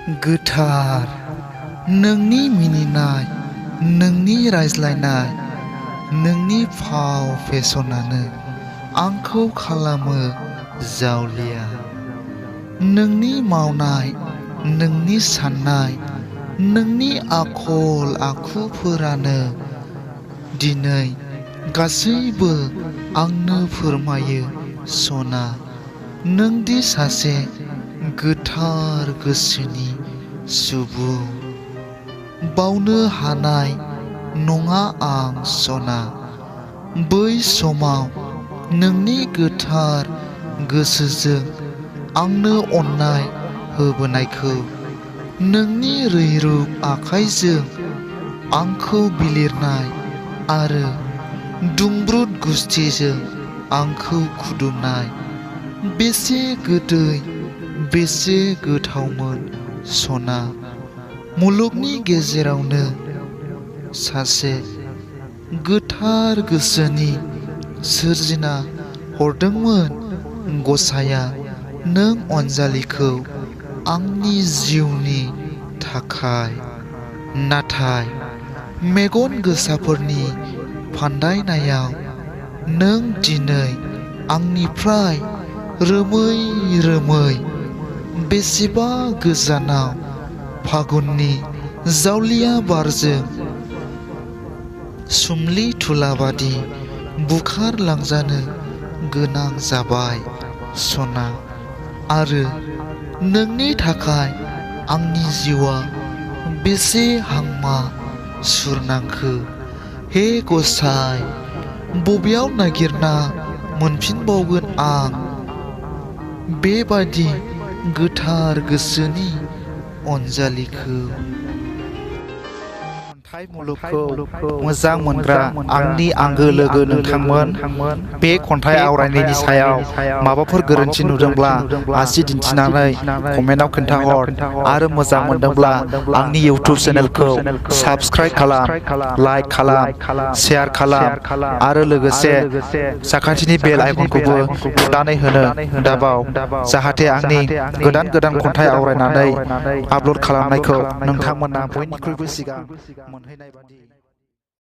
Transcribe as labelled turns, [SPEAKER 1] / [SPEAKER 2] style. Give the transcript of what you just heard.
[SPEAKER 1] गोथार नोंनि मिनिनाय, नोंनि रायज्लायनाय, नोंनि फाव फेसनानो आंखौ खालामो जावलिया। नोंनि मावनाय, नोंनि साननाय, नोंनि आखल आखुफोरानो दिनै गासैबो आंनो फोरमायो सना, नोंदि सासे गोथार गोसोनि सुबुं। बावनो हानाय नङा आं सना, बै समाव नोंनि गोथार गोसोजों आंनो अननाय होबोनायखौ, नोंनि रैरुब आखाइजों आंखौ बिलिरनाय आरो दुंब्रुद गुस्थिजों आंखौ खुदुमनाय। बेसे गोदै, बेसे गोथावमोन सना, मुलुगनि गेजेरावनो सासे गोथार गोसोनि सोरजिना हरदोंमोन गसाइया नों अनजालिखौ आंनि जिउनि थाखाय। नाथाय मेगन गोसाफोरनि फान्दायनायाव नों दिनै आंनिफ्राय रोमै रोमै बेसेबा गोजानाव फागुननि जावलिया बारजों सुमलि थुलाबादि बुखारलांजानो गोनां जाबाय सना। आरो नोंनि थाखाय आंनि जिउआ बेसे हांमा सुरनांखो हे गसाइ, बबेयाव नागिरना मोनफिनबावगोन आं बेबादि गोथार गोसोनि अनजालिखौ। खन्थाइ मुलुगखौ मोजां मोनग्रा आंनि आंगो लोगो नोंथांमोन, बे खन्थाइ आवरायनायनि सायाव माबाफोर गोरोन्थि नुदोंब्ला आसि दिन्थिनानै कमेन्टआव खोन्थाहर। आरो मोजां मोनदोंब्ला आंनि इउटिउब चेनेलखौ साबस्क्राइब खालाम, लाइक खालाम, शेयार खालाम आरो लोगोसे साखाथिनि बेल आइकनखौबो थुनानै होनो दाबाव, जाहाथे आंनि गोदान गोदान खन्थाइ आवरायनानै आपल'ड खालामनायखौ नोंथांमोना बयनिख्रुइबो सिगां मोनहैनाय बादि।